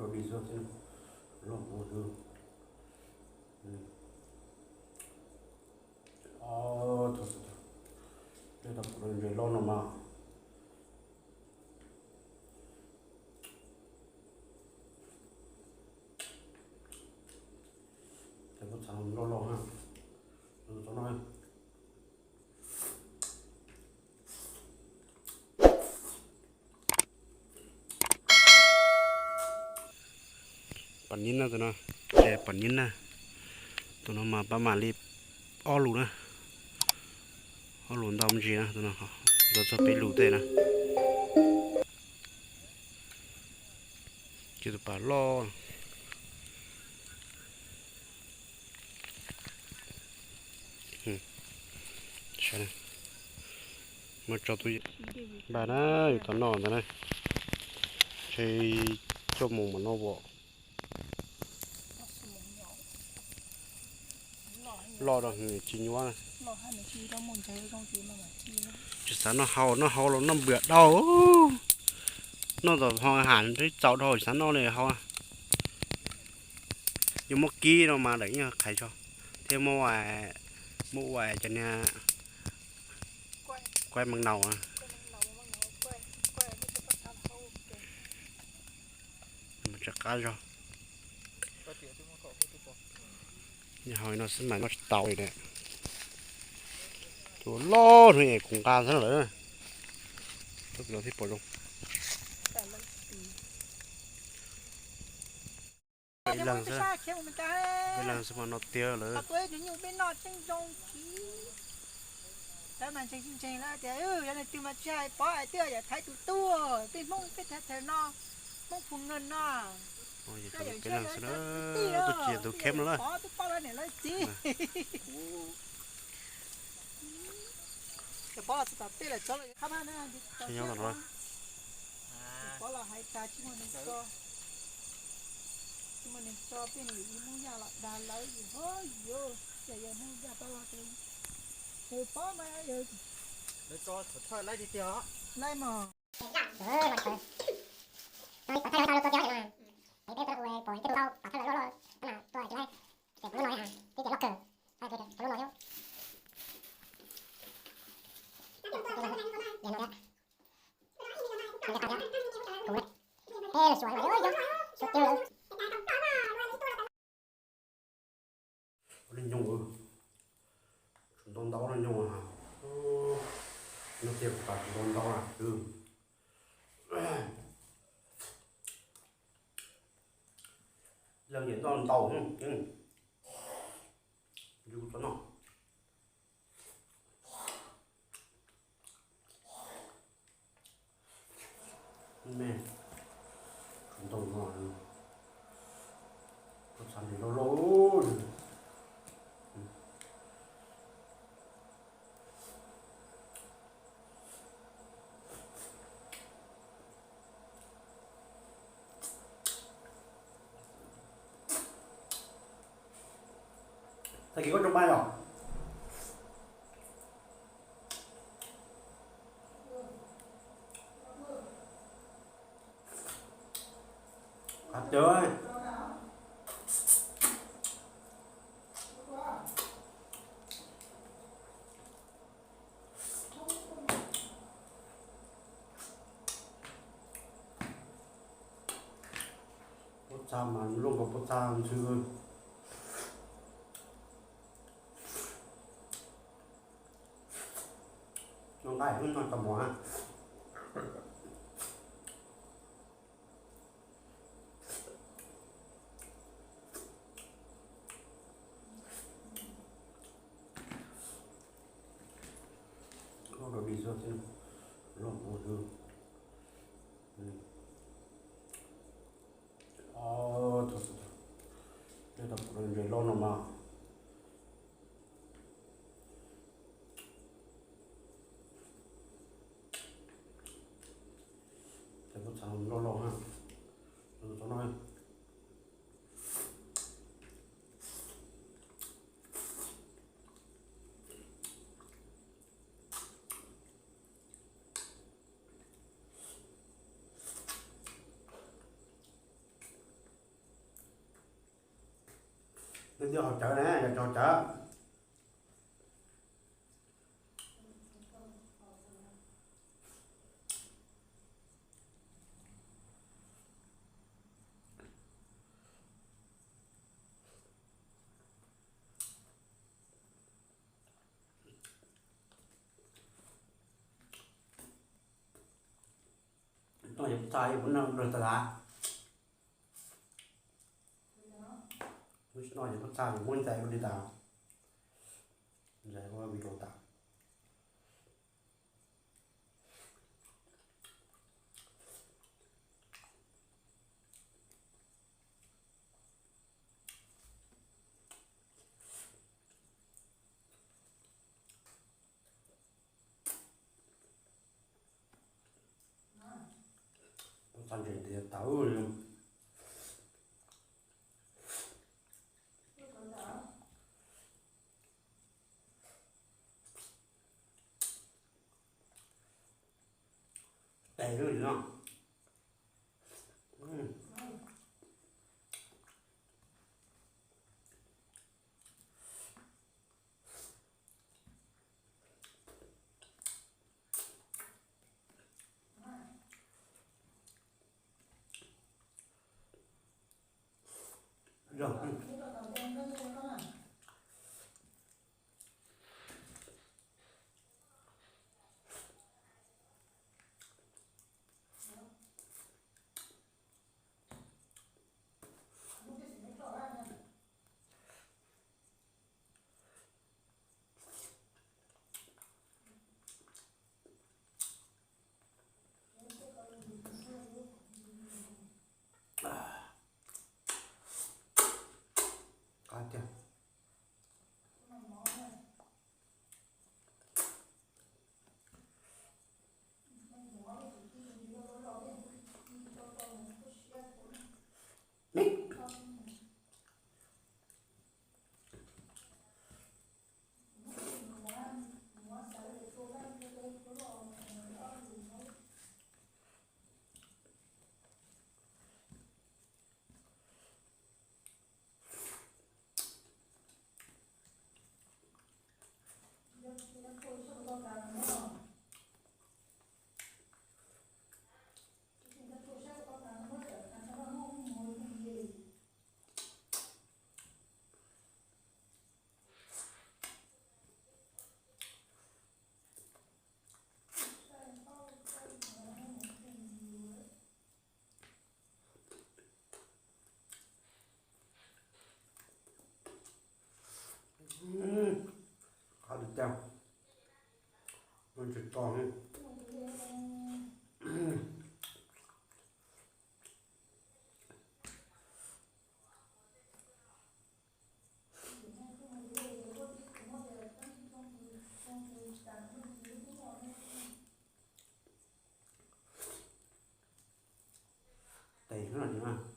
Li xwb, loj mus xwb. Tus ntses loj no mas, tus txhav loj loj na, tus no. Pom nib na tus no, ces pom nib na. Tus no mas pab mam li ob lus na, ob lus ntau me ntsis na, tus no ntau txog peb lus tej na. Ces tus pas loj. Muab tso tus npaj na, yuav tau noj ntawd na. Ntshe cuaj moos mam noj as. Loj rau tsis nyuaj. Tsis xav noj hau, noj hau los noj npwam dhau. Noj tom ho ham ntsib txaus dhau tsis xav noj li hau. Yuav muab kib no mas lawm yeej qhais tso, thiab muab ua cov niag kuaib meej naus. Tseem qab zog. Yog hau no xwb mas noj tsis tau li. Tus loj no es kuv nqa xwb lawm. Tus thiaj pom zoo. Ib leeg xwb, ib leeg xwb mas no tiag lawm. Ntseeg ntseeg lawm tias yog leej twg mas tsis hais pov hais twb yog thaiv tus tub, peb Hmoob peb thaiv thawm no, Hmoob phu nws no. Peb leeg xwb na, tuaj tsis tus khem no lawm. Pov twb pom lawv niam lawv txiv. Cov pov los tsis tom tej lawm, txhob los qab mas na, nyob tom no. Pov los hais tas tsis muaj neeg tso, tsis muaj neeg tso tej nws ib Hmoob Yaj los dag lawv yus ho yus, ces yog Hmoob Yaj pab los ces pov mas yog lawv tso thawj laib tiag tiag os. Laib mas. Ua li nyoog, tshuav ntau ntau li nyoog, nyob tiag tas tshuav ntau ntau na. Leej niam noj ntau, yus txhob noj. Me, ntoo no, koj txhaj li loj loj. Tag kis koj rau npaj yom? Qab tiag. Pob txha mas luaj nkaus pob txha ntxhw. Noj nqaij hnub no tau mov na. Koj rau li xwb, loj mus xwb. Tus, tus, tus, tus ntses loj no mas. Tus pob txha loj loj na. Tus no. Twb haus cawv na, yog tsis haus cawv. Noj ces txaj ib puas noj rau tas tas. Hnub no ces txaj ces muab ntxais ua li tas, ntxais ua video tas. Txaj ntses tias tawv li. Tes lub no. Qab tiag. Qab li cas, ntsis to. Tes no li na.